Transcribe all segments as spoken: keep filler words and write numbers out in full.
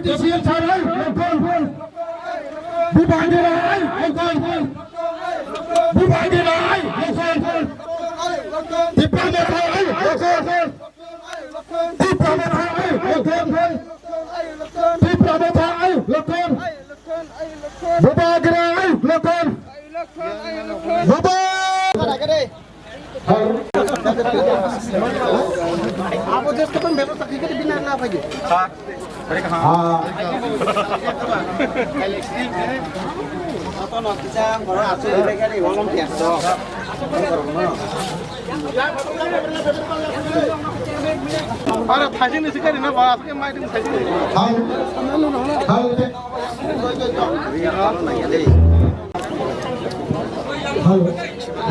T C M sir hai lokon. Bubagra hai lokon. Bubagra hai lokon. Tipra Motha hai lokon. Tipra Motha hai lokon. Tipra Motha hai lokon. Bubagra hai lokon. Bubagra. Hello.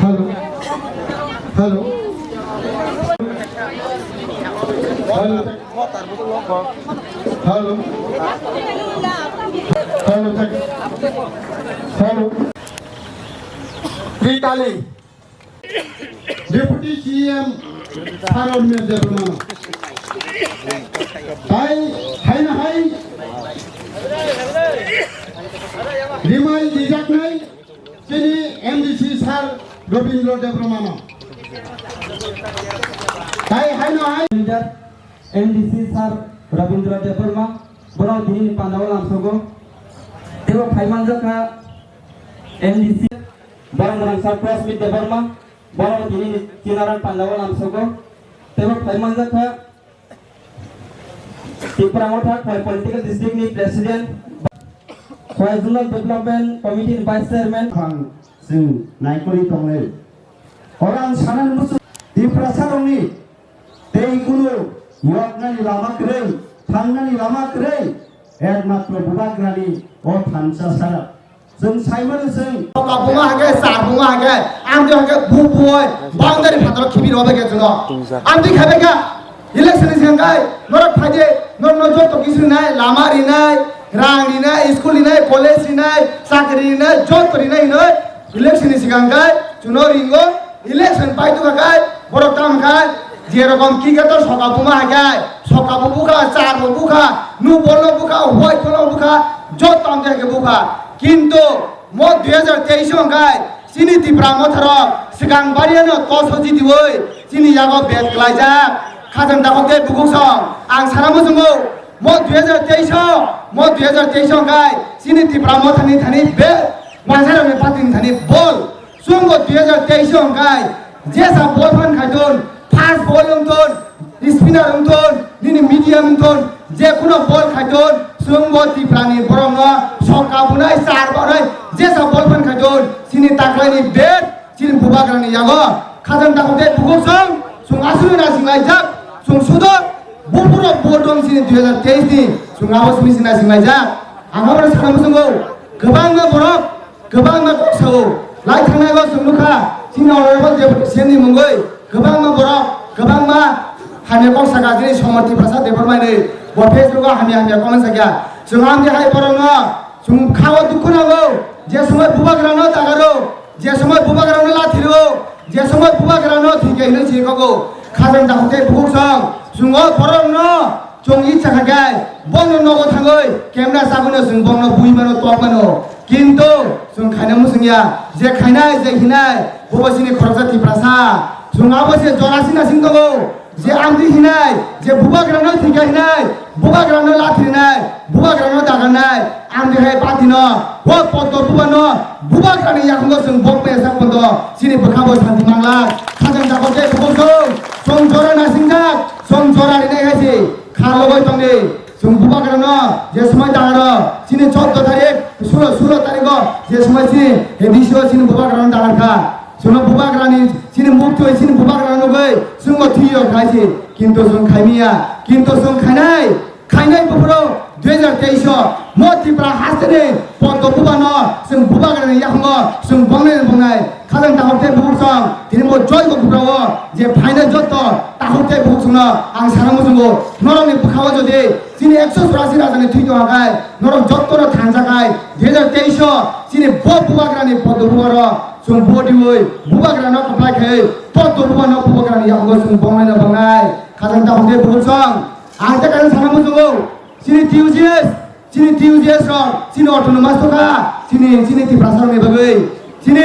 Hello. Hello. Hello. Hello. Hello. Hello. Hello. Vitali. Deputy C M Saron Mir Debbarma. Tai haino hai rimai dijaknai chini M D C sir Rabindra Debbarma no. Tai haino hai leader M D C sir Rabindra Debbarma, borok tini pandao lamsogo. Tebo phaimanjakha M D C, borok mwnang sir Prasmit Debbarma, borok tini chinaran pandao lamsogo. Tebo phaimanjakha Tipra Motha Khwai Political District ni President, Khwai Zonal Development Committee ni Vice Chairman. Phang chwng naikolwi tongnai. Oro ang sanani muchung Tiprasa rokni tei kunu yoknani lama kwrwi, thangnani lama kwrwi, ekmatro Bubagrani o thansa sara. Chwng saimano chwng. Kabunga hake, sarbunga hake, amde hake, bu buoi, boundary phataro khibi robe ke chwngno. Amde khabe ka, election ni sengkai, norok phaide, norok no joto kisu rinai, lama rinai, rang rinai, school rinai, college rinai, chakri rinai, joto rinai hinoi, election ni sengkai, chwngno ringo, election pai tu kakai, borok tam khai, je rokom ki gato soka buma hake, soka bu bukha, char bu bukha, nu bolno bukha, white no bukha, joto amde hake bukha. Kintu, Mo dui hajar teis hwnkhe chini Tipra Motharok swkang bariano toso jitiwi chini yago bet klaijak. Khajang dakhok tei bukhuk song ang sana muchungo. Mo dui hajar teis o, mo dui hajar teis hwnkhe chini Tipra Mothani thani be wansarokni partyni thani bol. Chwngbo dui hajar teis hwnkhe jesa bol phan khaitun, fast ball wngthun, spinner wngthun, nini medium wngthun, je kuno ball khaitun, chwngbo Tiprani borokno sokka bunai, char bunai, jesa ball phan khaitun, chini taklaini bat, chini Bubagrani yago khajang dakhok tei bukhuk song, chwng aswk naising laijak, chwng sudo, buphuro vote dong chini dui hajar teis ni, chwng abo simi sing naising laijak. Ang abo sana muchungo, kwbangma borok, Kwbangma kok sao, lai thangnai o chwng nukha, chini honorable deputy C M ni mungwi kwbangma borok, kwbangma hamya kok saka, chini Somor Tiprasa Debbarma ni bo Facebook o hamya hamya comment sakya. Chwng amdi hai borokno chwng khao dukhu nango, je somoi Bubagrano dagaro, je somoi Bubagrano lathiro, je somoi Bubagrano thwikhe hinwi chini kogo. Khajang dakhok tei bukhuk song, chwng o borokno Chwng icha kha khe bono nogo thangwi kemra chagwino chwng bono bui mano, tok mano. Kintu chwng khaina muchung ya, je khainai, je hinai, bobo chini khoroksa Tiprasa. Chwng abo se jora sina sing tongo, je amtwi hinai, je Bubagrano thwikha hinai, Bubagrano lathrinai, Bubagrano dagarnai, amtwi hai partyno, o Poddo Bubano, Bubagrani yakungno chwng bok maya sak pondo, chini bwkhabo santi manglak. Khajang dakhok tei bukhuk chwng, chwng jora nasingjak, chwng jora rinai hai se. Kha logoi tongdi, chwng Bubagrano je somoi dagaro, chini choudo tarik, sulo, sulo tariko je somoi chini A D C o chini Bubagrano dagar kha. Chwngno Bubagrani chini muktwi chini Bubagrano nugwi chwngbo thwiyo khaisi, kintu chwng khaimiya, kintu chwng khainai, khainai buphuru dui hajar teis o mo Tripura hasteni Poddo Bubano chwng Bubagrani yakhuno chwng bongnai bongnai. Khajang dakhok tei bukhuk song, tini bo joy bo buphuru o je phainai jotto dakhok tei bukhuk songno ang sana muchungo, norokni bwkhao jodi chini ekso churasi rajani thwi tongkha khai, norok jottono thansa khai, dui hajar teis o chini bo Bubagrani Poddo Bubaro chwng vote riwi Bubagrano kwplai khai Poddo Bubano Bubagrani yakhuno chwng bongnaino bongnai. Khajang dakhok tei bukhuk song, ang tei kaisa sana muchungo, chini T U G S Chini T U J S rok, chini autonomous tokha, chini, chini Tiprasa rokni bagwi. Chini,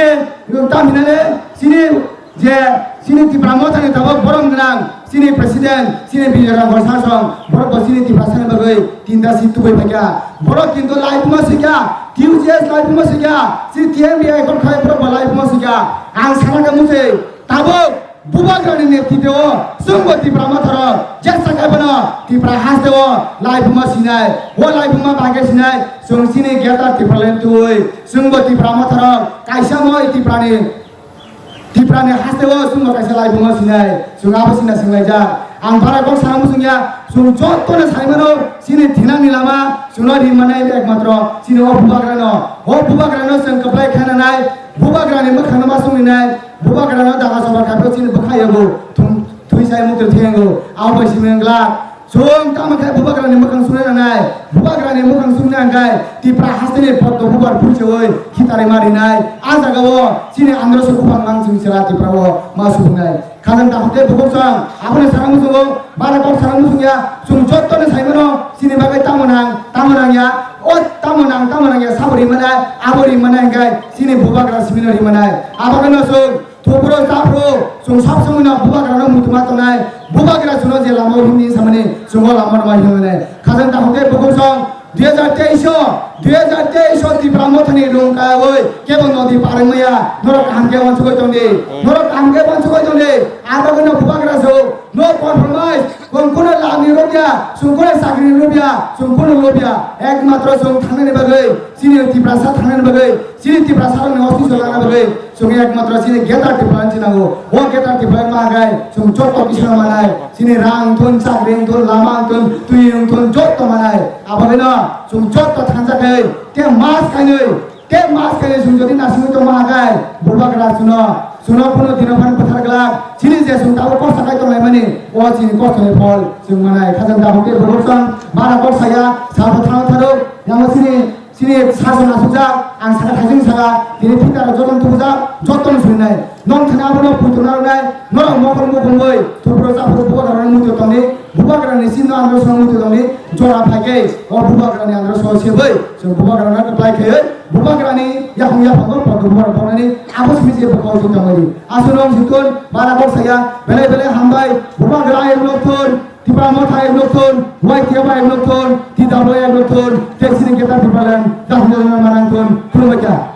tam hinale, chini je, chini Tipra Mothani tabok borom gwnang, chini president, chini Bijoy Rangkhol sir song, borok bo chini Tiprasani bagwi tinta seat tubui phaikha. Borok kintu laibuma swikha, T U J S laibuma swikha, chini T M B A ekot khai borok bo laibuma swikha. Ang sana khe muse, tabok Bubagrani netritwo chwngbo Tipra Motha rok jesa khe bono Tipra hasteo laibuma sinai, o laibuma bagwi sinai, chwng chini Greater Tipraland twi chwngbo Tipra Motha rok kaisa mo Tiprani, Tiprani hasteo chwngbo kaisa laibuma sinai, chwng abo sina singlaijak. Ang bara kok sana muchungya, chwng jotono saimano chini thinangni lama chwngno rimani ekmatro chini o Bubagrano, o Bubagrano chwng kwplai khananai, Bubagrani mwkhangno ma sungninai, Bubagrano daga sobar khaphio chini bwkha yago thum-, thwi sai mukti thwiyango. Abo bai simi wngla. Chwng tamo khe Bubagrani mwkhang sungna nangnai. Bubagrani mwkhang sungna hwnkhe Tipra hasteni poddo bubar phuiseui khitarwi ma rinai. A jagao chini andro se buphang mang chwng chwla Tiprao ma subungnai. Khajang takhuk tei bukhuk chwng abono sana muchungo, bara kok sana muchungya. Chwng jottoni saimano chini bagwi tamo nang, tamo nangya. O tamo nang, tamo nangya sabo rimana, abo rimana hwnkhe chini Bubagra simino rimana. Abono chwng Tubro, tapro, chwng sab somoi no Bubagra no muitu ma tongnai. Bubagra chwngno je lama o himni samani, chwng o lama no ma himnai. Khajang takhuk tei bukhuk song, dui hajar teis o, dui hajar teis o Tipra Mothani rung kaui kebo nodi parwng maya, norok kaham khe uansugui tongdi. Norok kaham khe uansugui tongdi. Abo no Bubagra chwng no compromise, chwng kuno lami rwbya, chwng kuno chakri rwbya, chwng kuno lobya. Ekmatro chwng thangnani bagwi, chini Tiprasa thangnani bagwi, chini Tiprasa rokni ostitw lana bagwi. Chwng ekmatro chini Greater Tipraland chinango. O Greater Tipraland ma hai chwng joto bisingno manai. Chini rang wngthun, chakri wngthun, lama wngthun, twi wngthun, joto manai. Abo haino chwng joto thansa khai, tei mas kainwi, tei mas kainwi chwng jodi nasingwi tongma hai, Bubagra chwngno, chwngno kuno dino phano bwthar glak. Chini je chwng tabuk kosto khai tonglaimani, o chini kostoni phol chwng manai. Khajang tabuk tei bukhuk chwng bara kok saya, sabo thang tharo, yango chini Chini sason asukjak, ang saka thaising saka, tini phita rok jotono tubujak, jotono surinai. Nong thani abono puitona rwnai, norok mokol mukungwi, thupro chaphuru Bubagrani muitu tongdi, Bubagrani sinno andro song muitu tongdi, jora phaikhe, o Bubagrani andro song sebwi, chwng Bubagrano kwplai khaiwi, Bubagrani yaphang yaphango podo Bubagra tongnani, abo simi je bokol tongmani. Aswk nong situn, bara kok saya, belai belai hambai, Bubagra ayuk lokthun, Tipra Motha ayuk lokthun, Y T F ayuk lokthun, T W ayuk lokthun, tei chini Greater Tipraland, dakhilrokno manangthun, khulumbaikha.